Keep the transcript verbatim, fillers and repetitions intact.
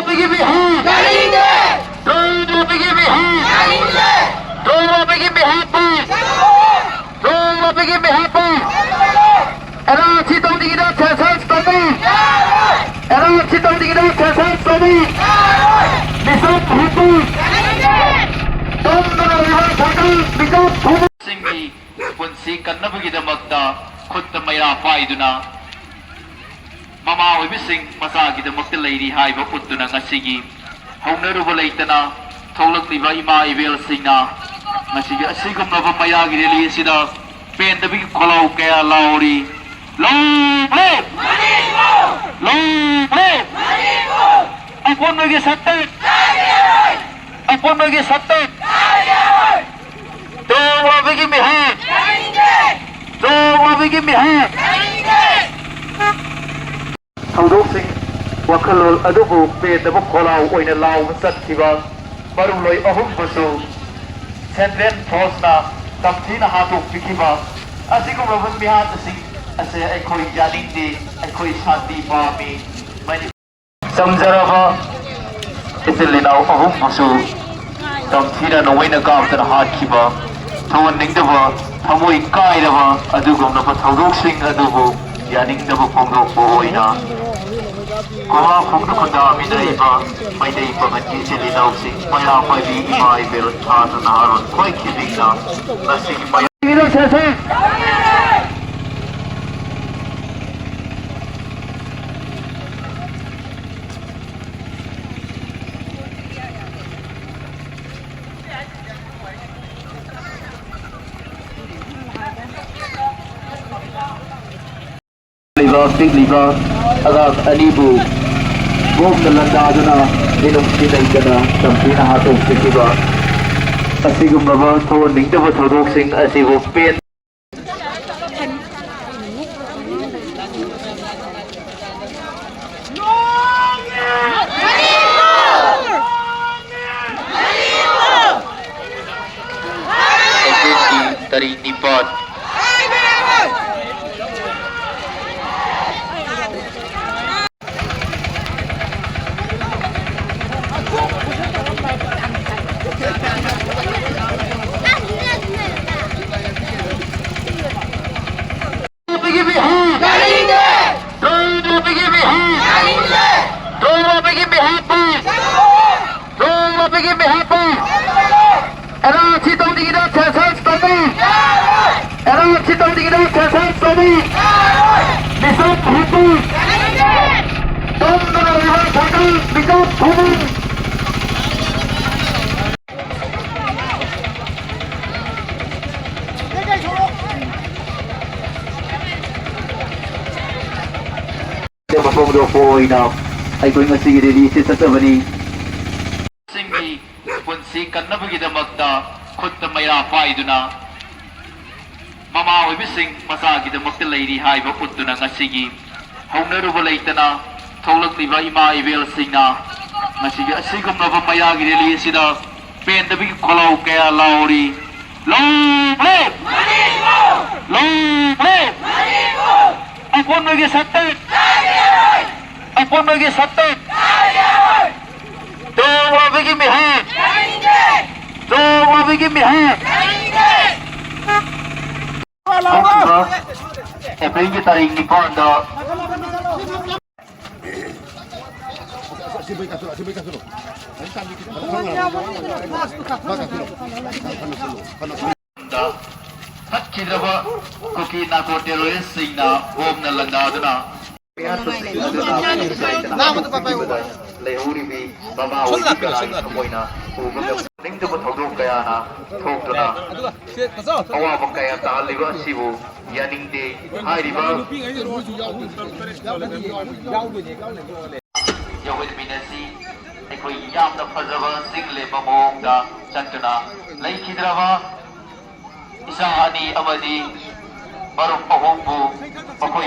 Troll ꯂꯣꯕꯤꯒꯤ ꯃꯤꯍꯥꯠ! Troll ꯂꯣꯕꯤꯒꯤ ꯃꯤꯍꯥꯠ! ꯇ꯭ꯔꯣꯜ ꯂꯣꯕꯤꯒꯤ ꯃꯤꯍꯥꯠꯄꯨ! ꯇ꯭ꯔꯣꯜ ꯂꯣꯕꯤꯒꯤ ꯃꯤꯍꯥꯠꯄꯨ! ꯑꯦꯟ ꯑꯥꯔ ꯁꯤ ꯇꯧꯅꯤꯡꯉꯤꯗ ꯁꯦꯟꯁꯁ ꯇꯧꯕ! ꯑꯦꯟ ꯑꯥꯔ ꯁꯤ ꯇꯧꯅꯤꯡꯉꯤꯗ ꯁꯦꯟꯁꯁ ꯇꯧꯕ! ꯃꯤꯁꯝ ꯍꯨꯠꯄꯨ! ꯇꯨꯝꯗꯅ ꯂꯩꯕ ꯁꯔꯀꯥꯔ ꯃꯤꯀꯞ ꯊꯣꯛꯂ- ꯁꯤꯡꯒꯤ ꯄꯨꯟꯁꯤ ꯀꯟꯅꯕꯒꯤꯗꯃꯛꯇ ꯈꯨꯠꯇ ꯃꯩꯔꯥ ꯄꯥꯏꯗꯨꯅ ꯃꯃꯥ ꯑꯣꯏꯕꯁꯤꯡ ꯃꯆꯥꯒꯤꯗꯃꯛꯇ ꯂꯩꯔꯤ ꯍꯥꯏꯕ ꯎꯠꯇꯨꯅ ꯉꯁꯤꯒꯤ ꯍꯧꯅꯔꯨꯕ ꯂꯩꯇꯅ ꯊꯣꯛꯂꯛꯂꯤꯕ ꯏꯃꯥ ꯏꯕꯦꯜꯁꯤꯡꯅ ꯉꯁꯤꯒꯤ ꯑꯁꯤꯒꯨꯝꯂꯕ ꯃꯩꯔꯥꯒꯤ ꯔꯦꯂꯤ ꯑꯁꯤꯗ ꯄꯦꯟꯗꯕꯒꯤ ꯈꯣꯜꯂꯥꯎ ꯀꯌꯥ ꯂꯥꯎꯔꯤ꯫ Long live! Long live! ꯑꯄꯨꯟꯕꯒꯤ ꯁꯛꯇꯝ! ꯑꯄꯨꯟꯕꯒꯤ ꯁꯛꯇꯝ! ꯇ꯭ꯔꯣꯜ ꯂꯣꯕꯤꯒꯤ ꯃꯤꯍꯥꯠ! ꯇ꯭ꯔꯣꯜ ꯂꯣꯕꯤꯒꯤ ꯃꯤꯍꯥꯠ! ꯊꯧꯗꯣꯛꯁꯤꯡ ꯋꯥꯈꯜꯂꯣꯟ ꯑꯗꯨꯕꯨ ꯄꯦꯟꯗꯕ ꯈꯣꯜꯂꯥꯎ ꯑꯣꯏꯅ ꯂꯥꯎꯕ ꯆꯠꯈꯤꯕ ꯃꯔꯨꯞꯂꯣꯏ ꯑꯍꯨꯝꯕꯨꯁꯨ ꯁꯦꯟꯇ꯭ꯔꯦꯜ ꯐꯣꯔꯁꯅ ꯇꯝꯊꯤꯅ ꯍꯥꯠꯇꯣꯛꯄꯤꯈꯤꯕ ꯑꯁꯤꯒꯨꯝꯂꯕ ꯃꯤꯍꯥꯠ ꯑꯁꯤ ꯑꯁꯦ ꯑꯩꯈꯣꯏ ꯌꯥꯅꯤꯡꯗꯦ꯫ ꯑꯩꯈꯣꯏ ꯁꯥꯟꯇꯤ ꯄꯥꯝꯃꯤ꯫ ꯃꯅꯤ- ꯆꯝꯖꯔꯕ ꯏꯆꯤꯜ ꯏꯅꯥꯎ ꯑꯍꯨꯝꯕꯨꯁꯨ ꯇꯝꯊꯤꯅ ꯅꯣꯡꯃꯩꯅ ꯀꯥꯞꯇꯅ ꯍꯥꯠꯈꯤꯕ ꯊꯧꯍꯟꯅꯤꯡꯗꯕ, ꯊꯃꯣꯏ ꯀꯥꯏꯔꯕ ꯑꯗꯨꯒꯨꯝꯂꯕ ꯊꯧꯗꯣꯛꯁꯤꯡ ꯑꯗꯨꯕꯨ ꯌꯥꯅꯤꯡꯗꯕ ꯐꯣꯡꯗꯣꯛꯄ ꯑꯣꯏꯅ ꯈꯨꯃꯥ ꯈꯣꯡꯗ ꯈꯨꯟꯗꯥꯃꯤꯟꯅꯔꯤꯕ ꯃꯩꯇꯩ ꯄꯥꯉꯜꯒꯤ ꯏꯆꯤꯜ ꯏꯅꯥꯎꯁꯤꯡ, ꯃꯩꯔꯥ ꯄꯥꯏꯕꯤ ꯏꯃꯥ ꯏꯕꯦꯜ, ꯁꯥꯇ꯭ꯔ ꯅꯍꯥꯔꯣꯜ ꯈ꯭ꯋꯥꯏ ꯈꯤꯜꯂꯤꯡꯅ ꯉꯁꯤꯒꯤ ꯃꯌꯥꯝ ꯂꯩꯕ ꯄꯤꯛꯂꯤꯕ ꯑꯉꯥꯡ ꯑꯅꯤꯕꯨ ꯕꯣꯝꯅ ꯂꯥꯟꯗꯥꯗꯨꯅ ꯃꯤꯅꯨꯡꯁꯤ ꯂꯩꯇꯅ ꯇꯝꯊꯤꯅ ꯍꯥꯠꯇꯣꯛꯄꯤꯈꯤꯕ ꯑꯁꯤꯒꯨꯝꯂꯕ ꯊꯧꯍꯟꯅꯤꯡꯗꯕ ꯊꯧꯗꯣꯛꯁꯤꯡ ꯑꯁꯤꯕꯨ ꯄꯦꯟ ꯇꯔꯦꯠ ꯅꯤꯄꯥꯜ꯫ ꯍꯥꯞꯄ! ꯅꯣꯡꯃ ꯄꯤꯒꯤ ꯃꯤ ꯍꯥꯞꯄ! ꯑꯦꯟ ꯑꯥꯔ ꯁꯤ ꯇꯧꯅꯤꯡꯉꯤꯗ ꯁꯦꯟꯁꯁ ꯇꯧꯅꯤ! ꯑꯦꯟ ꯑꯥꯔ ꯁꯤ ꯇꯧꯅꯤꯡꯉꯤꯗ ꯁꯦꯟꯁꯁ ꯇꯧꯅꯤ! ꯃꯤꯆꯝ ꯍꯨꯝꯐꯨ! ꯇꯨꯝꯗꯅ ꯂꯩꯕ ꯁꯔꯀꯥꯔ ꯃꯤꯆꯝ ꯍꯨꯝꯐꯨ! ꯃꯐꯝ ꯊꯣꯛꯄ ꯑꯣꯏꯅ ꯑꯩꯈꯣꯏ ꯉꯁꯤꯒꯤ ꯔꯦꯂꯤꯁꯤ ꯆꯠꯆꯕꯅꯤ꯫ ꯁꯤꯡꯒꯤ ꯄꯨꯟꯁꯤ ꯀꯟꯅꯕꯒꯤꯗꯃꯛꯇ ꯈꯨꯠꯇ ꯃꯩꯔꯥ ꯄꯥꯏꯗꯨꯅ ꯃꯃꯥ ꯑꯣꯏꯕꯁꯤꯡ ꯃꯆꯥꯒꯤꯗꯃꯛꯇ ꯂꯩꯔꯤ ꯍꯥꯏꯕ ꯎꯠꯇꯨꯅ ꯉꯁꯤꯒꯤ ꯍꯧꯅꯔꯨꯕ ꯂꯩꯇꯅ ꯊꯣꯛꯂꯛꯂꯤꯕ ꯏꯃꯥ ꯏꯕꯦꯜꯁꯤꯡꯅ ꯉꯁꯤꯒꯤ ꯑꯁꯤꯒꯨꯝꯂꯕ ꯃꯩꯔꯥꯒꯤ ꯔꯦꯂꯤ ꯑꯁꯤꯗ ꯄꯦꯟꯗꯕꯒꯤ ꯈꯣꯜꯂꯥꯎ ꯀꯌꯥ ꯂꯥꯎꯔꯤ꯫ Long live! Long live! ꯑꯄꯨꯟꯕꯒꯤ ꯁꯛꯇꯝ! ꯑꯄꯨꯟꯕꯒꯤ ꯁꯛꯇꯝ! ꯇꯣꯡꯂꯕꯒꯤ ꯃꯤꯍꯨꯠ! ꯇꯣꯡꯂꯕꯒꯤ ꯃꯤꯍꯨꯠ! ꯍꯧꯈꯤꯕ ꯑꯦꯄ꯭ꯔꯤꯜꯒꯤ ꯇꯥꯔꯤꯛ ꯅꯤꯄꯥꯟꯗ ꯆꯠꯈꯤꯗ꯭ꯔꯕ ꯀꯨꯀꯤ ꯅꯥꯔꯀꯣ ꯇꯦꯔꯣꯔꯤꯁꯁꯤꯡꯅ ꯕꯣꯝꯅ ꯂꯥꯟꯗꯥꯗꯨꯅ ꯂꯩꯍꯧꯔꯤꯕꯤ ꯃꯃꯥ ꯑꯣꯏꯕꯤ ꯀꯅꯥꯒꯤ ꯊꯃꯣꯏꯅ ꯄꯨꯕ ꯉꯝꯅꯤꯡꯗꯕ ꯊꯧꯗꯣꯛ ꯀꯌꯥꯅ ꯊꯣꯛꯇꯨꯅ ꯑꯋꯥꯕ ꯀꯌꯥ ꯇꯥꯍꯜꯂꯤꯕ ꯑꯁꯤꯕꯨ ꯌꯥꯅꯤꯡꯗꯦ꯫ ꯍꯥꯏꯔꯤꯕ ꯌꯧꯍꯟꯃꯤꯟꯅꯁꯤ꯫ ꯑꯩꯈꯣꯏ ꯌꯥꯝꯅ ꯐꯖꯕ ꯆꯤꯡ ꯂꯦꯝꯕ ꯃꯑꯣꯡꯗ ꯆꯠꯇꯨꯅ ꯂꯩꯈꯤꯗ꯭ꯔꯕ ꯏꯆꯥ ꯑꯅꯤ ꯑꯃꯗꯤ ꯃꯔꯨꯞ ꯑꯍꯨꯝꯕꯨ ꯃꯈꯣꯏ